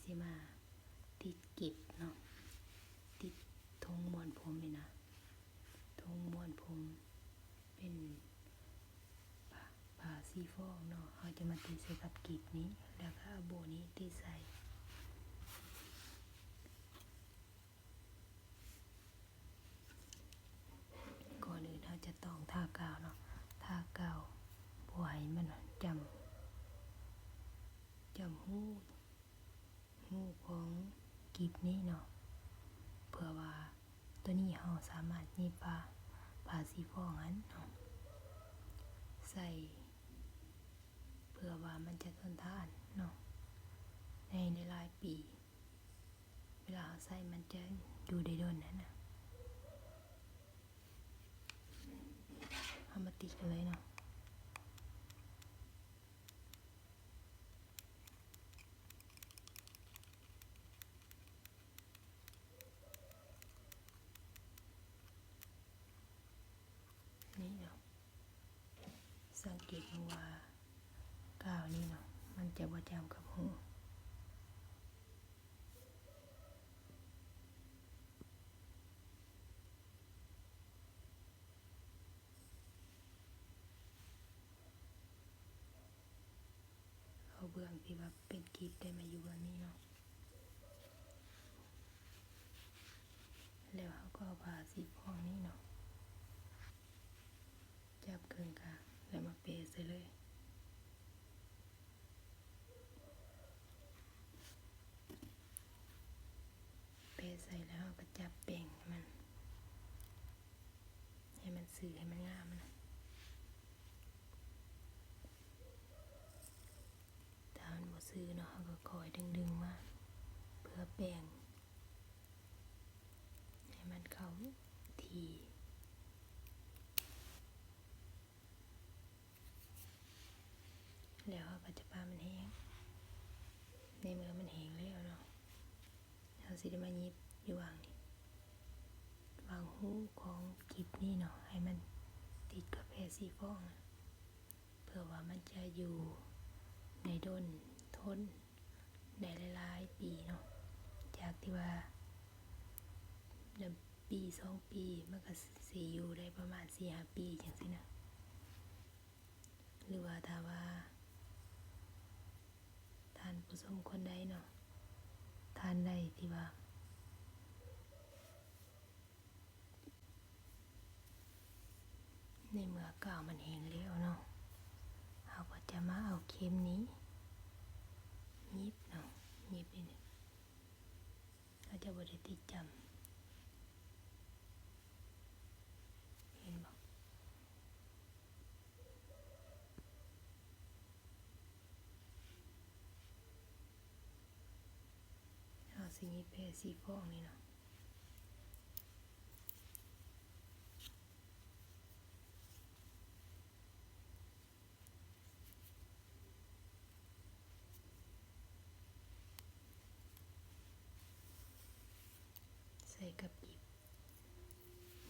ຊິມາຕິດກິບເນາະ ຕິດຖົງມ້ວນຜົມນີ້ນະ ຖົງມ້ວນຜົມເປັນຜ້າ ຜ້າສີຟອງເນາະ ເຮົາຈະມາຕິດໃສ່ກັບກິບນີ້ ແລ້ວກໍເອົາໂບນີ້ຕິດໃສ່. ກ່ອນອື່ນເຮົາຈະຕ້ອງທາກາວເນາະ ທາກາວບໍ່ໃຫ້ມັນຈ້ຳ ຈ້ຳຮູ ຮູຂອງກິບນີ້ເນາະ ເພື່ອວ່າໂຕນີ້ເຮົາສາມາດຫຍິບຜ້າ ຜ້າສີຟອງຫັ້ນເນາະ ໃສ່ເພື່ອວ່າມັນຈະທົນທານເນາະ ໃນຫຼາຍໆປີ. ເວລາເຮົາໃຊ້ມັນຈະຢູ່ໄດ້ດົນຫັ້ນນະ. ເຮົາມາຕິດກັນເລີຍເນາະ. ນີ້ເນາະ ສັງເກດເບິ່ງວ່າກາວນີ້ເນາະ ມັນຈະບໍ່ຈ້ຳກັບຮູ. ເອົາເບື້ອງທີ່ວ່າເປັນກິບໄດ້ມາຢູ່ເບື້ອງນີ້ເນາະ ແລ້ວເຮົາກໍເອົາຜ້າສີຟອງນີ້ເນາະ ຈັບເຄິ່ງຂ້າງ ແລ້ວມາແປະໃສ່ເລີຍ. ແປະໃສ່ແລ້ວເຮົາກໍຈັບແປງໃຫ້ມັນ ໃຫ້ມັນຊື່ ໃຫ້ມັນງາມນະ. ຖ້າມັນບໍ່ຊື່ເນາະ ເຮົາກໍຄ່ອຍດຶງໆມາ ເພື່ອແປງໃຫ້ມັນເຂົ້າທີ່. ແລ້ວເຮົາກໍຈະປະມັນແຫ້ງ. ໃນເມື່ອມັນແຫ້ງແລ້ວເນາະ ເຮົາຊິໄດ້ມາຫຍິບຢູ່ຫວ່າງນີ້ ຫວ່າງຮູຂອງກິບນີ້ເນາະ ໃຫ້ມັນຕິດກັບແຜ່ສີຟອງນະ ເພື່ອວ່າມັນຈະຢູ່ໄດ້ດົນທົນ ໄດ້ຫຼາຍໆປີເນາະ ຈາກທີ່ວ່າ ປີສອງປີ ມັນກໍຊິຢູ່ໄດ້ປະມານສີ່ຫ້າປີຈັ່ງຊີ້ນະ. ຫຼືວ່າຖ້າວ່າທ່ານຜູ້ຊົມຄົນໃດເນາະ ທ່ານໃດທີ່ວ່າ ໃນເມື່ອກາວມັນແຫ້ງແລ້ວເນາະ ເຮົາກໍຈະມາເອົາເຂັມນີ້ຫຍິບເນາະ ຫຍິບນີ້ ເຮົາຈະບໍ່ໄດ້ຕິດຈ້ຳ ເຫັນບໍ່? ເຮົາຊິຫຍິບແຜ່ສີຟອງນີ້ເນາະ ໃສ່ກັບກິບ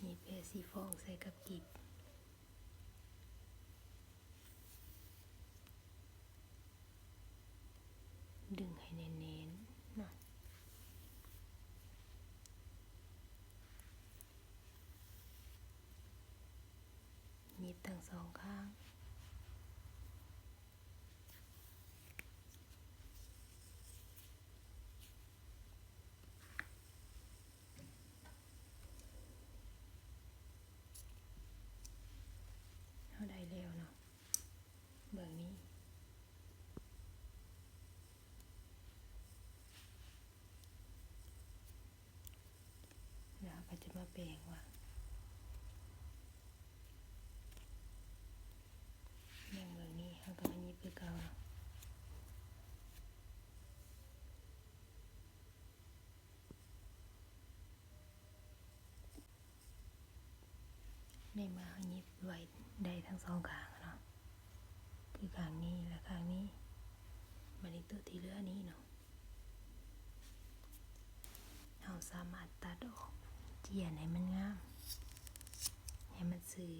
ຫຍິບແຜ່ສີຟອງໃສ່ກັບກິບ. ດຶງໃຫ້ແໜ້ນໆເນາະ ຫຍິບທັງສອງຂ້າງ. ເຮົາໄດ້ແລ້ວເນາະ ເບິ່ງນີ້ ແລ້ວເຮົາກໍຈະມາແປງວ່າ ຢ່າງເບິ່ງນີ້ ເຮົາກໍມາຫຍິບຄືເກົ່າເນາະ. ໃນເມື່ອເຮົາຫຍິບໄວ້ໄດ້ທັງສອງຂ້າງເນາະ ຄືຂ້າງນີ້ ແລະ ຂ້າງນີ້ ບາດນີ້ໂຕທີ່ເຫຼືອນີ້ເນາະ ເຮົາສາມາດຕັດອອກ ຈຽນໃຫ້ມັນງາມ ໃຫ້ມັນຊື່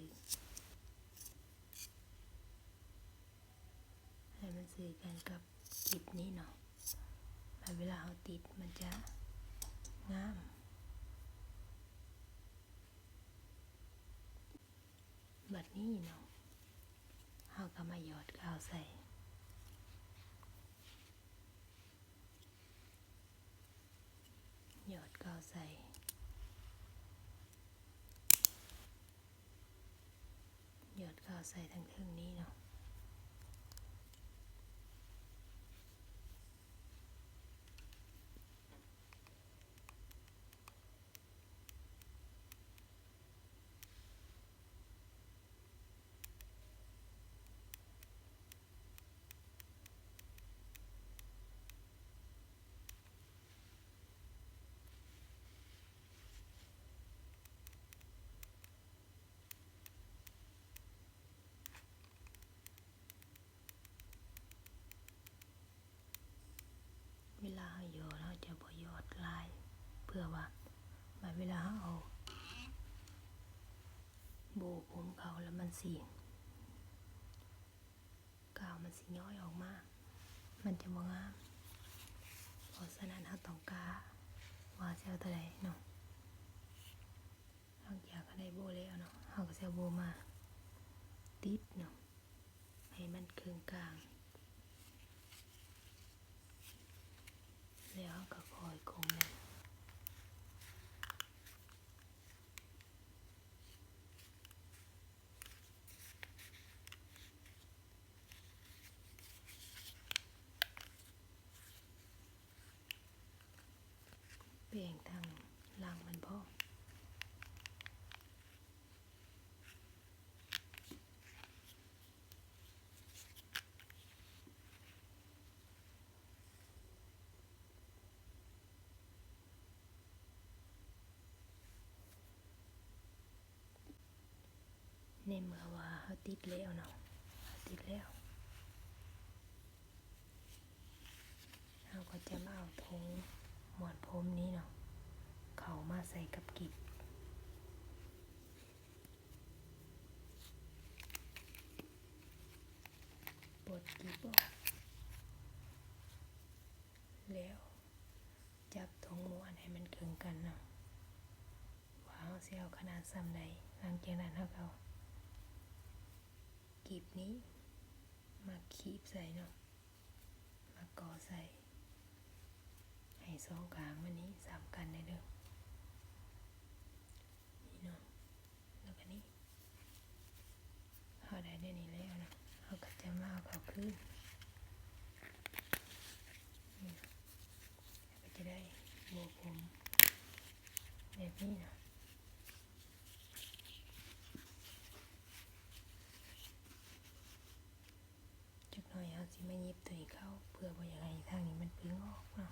ໃຫ້ມັນຊື່ກັນກັບກິບນີ້ເນາະ ມ ເວລາເຮົາຕິດມັນຈະງາມ. ບັດນີ້ເນາະ ເຮົາກໍມາຫຍອດກາວໃສ່ ຫຍອດກາວໃສ່ ຫຍອດກາວໃສ່ທາງເທິງນີ້ເນາະ. ເວລາເຮົາຫຍອດ ເຮົາຈະບໍ່ຫຍອດຫຼາຍ ເພື່ອວ່າບາດເວລາເຮົາເອົາໂບຜົມເຂົ້າແລ້ວມັນຊິ ກາວມັນຊິຍ້ອຍອອກມາ ມັນຈະບໍ່ງາມ. ເພາະສະນັ້ນເຮົາຕ້ອງກະວ່າຊິເອົາເທົ່າໃດເນາະ. ຫຼັງຈາກເຮົາໄດ້ໂບແລ້ວເນາະ ເຮົາກໍຊິເອົາໂບມາຕິດເນາະ ໃຫ້ມັນເຄິ່ງກາງ ແລ້ວເຮົາກໍຄ່ອຍກົມເລີຍ. ແປງທາງຫຼັງມັນພ້ອມ. ໃນເມື່ອວ່າເຮົາຕິດແລ້ວເນາະ ເຮົາຕິດແລ້ວ ເຮົາກໍຈະມາເອົາຖົງມ້ວນຜົມນີ້ເນາະ ເຂົ້າມາໃສ່ກັບກິບ ປົດກິບອອກ ແລ້ວຈັບຖົງມ້ວນໃຫ້ມັນເຄິ່ງກັນເນາະ ວ່າເຮົາຊິເອົາຂະໜາດສ່ຳໃດ. ຫຼັງຈາກນັ້ນເຮົາກໍເອົາກິບນີ້ມາຄີບໃສ່ເນາະ ມາກໍໃສ່ ໃຫ້ສອງຂ້າງມັນນີ້ສ່ຳກັນແດ່ເດີ ນີ້ເນາະ. ແລ້ວກໍນີ້ ເຮົາໄດ້ແນວນີ້ແລ້ວເນາະ ເຮົາກໍຈະມາເອົາເຂົ້າຄືນ ນີ້ເນາະ ເຮົາກໍຈະໄດ້ໂບຜົມແບບນີ້ເນາະ. ຈັກໜ້ອຍເຮົາຊິມາຫຍິບໂຕນີ້ເຂົ້າ ເພື່ອບໍ່ຢາກໃຫ້ທາງນີ້ມັນປຶງອອກເນາະ.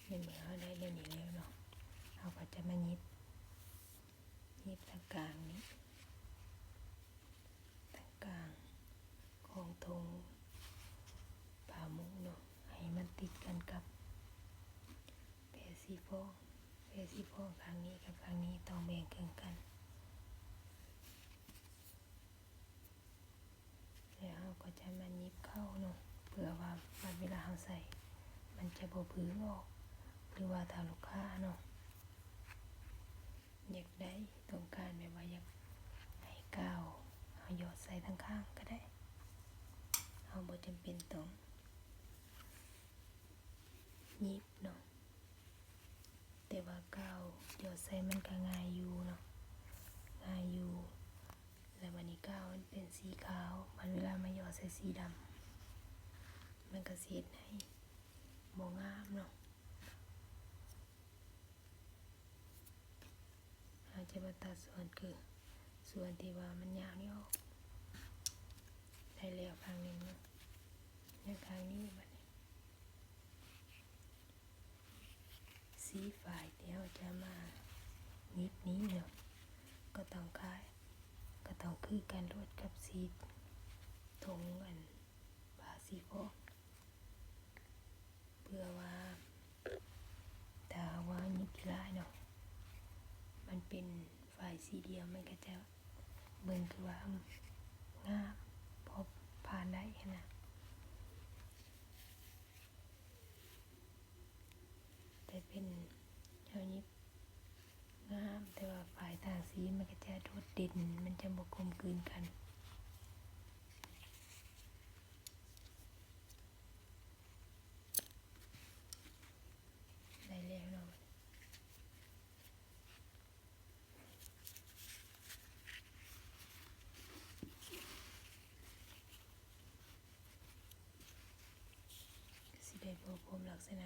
ໃນເມື່ອເຮົາໄດ້ແນວນີ້ແລ້ວເນາະ ເຮົາກໍຈະມາຫຍິບ ຫຍິບທາງກາງນີ້ ທາງກາງຂອງຖົງຜ້າມຸ້ງເນາະ ໃຫ້ມັນຕິດກັນກັບແຜ່ສີຟອງ. ແຜ່ສີຟອງຂ້າງນີ້ກັບຂ້າງນີ້ຕ້ອງແບ່ງເຄິ່ງກັນ. ແລ້ວເຮົາກໍຈະມາຫຍິບເຂົ້າເນາະ ເພື່ອວ່າບາດເວລາເຮົາໃສ່ ມັນຈະບໍ່ບຶງອອກ ຫຼືວ່າຖ້າລູກຄ້າເນາະ ຢາກໄດ້ ຕ້ອງການແບບວ່າຢາກໃຫ້ກາວ ເຮົາຫຍອດໃສ່ທາງຂ້າງກໍໄດ້ ເຮົາບໍ່ຈຳເປັນຕ້ອງຫຍິບເນາະ. ແຕ່ວ່າກາວຫຍອດໃສ່ມັນກໍງ່າຍຢູ່ເນາະ ງ່າຍຢູ່. ແລ້ວບາດນີ້ກາວມັນເປັນສີຂາວ ບາດເວລາມາຫຍອດໃສ່ສີດຳ ມັນກໍຊິເຮັດໃຫ້ບໍ່ງາມເນາະ. ເຮົາຈະມາຕັດສ່ວນຄື ສ່ວນທີ່ວ່າມັນຍາວນີ້ອອກ. ໄດ້ແລ້ວຂ້າງໜຶ່ງເນາະ ຍັງຂ້າງນີ້ບາດນີ້. ສີຝ້າຍທີ່ເຮົາຈະມາຫຍິບນີ້ເນາະ ກໍຕ້ອງຄ້າຍ ກໍຕ້ອງຄືກັນໂລດກັບສີ ຕົງອັນຝາສີຟ້າ ເພື່ອວ່າ ຖ້າຫາກວ່າເຮົາຫຍິບຫຼາຍເນາະ ມັນເປັນຝ້າຍສີດຽວ ມັນກໍຈະເບິ່ງຄືວ່າງາມ ພໍຜ່ານໄດ້ຫັ້ນນະ. ແຕ່ເປັນ ເຮົາຫຍິບງາມ ແຕ່ວ່າຝ້າຍຕ່າງສີມັນກໍຈະໂດດເດັ່ນ ມັນຈະບໍ່ກົມກືນກັນ. ໄດ້ແລ້ວເນາະ ຊິໄດ້ບໍ່ຄົມລັກສະນະ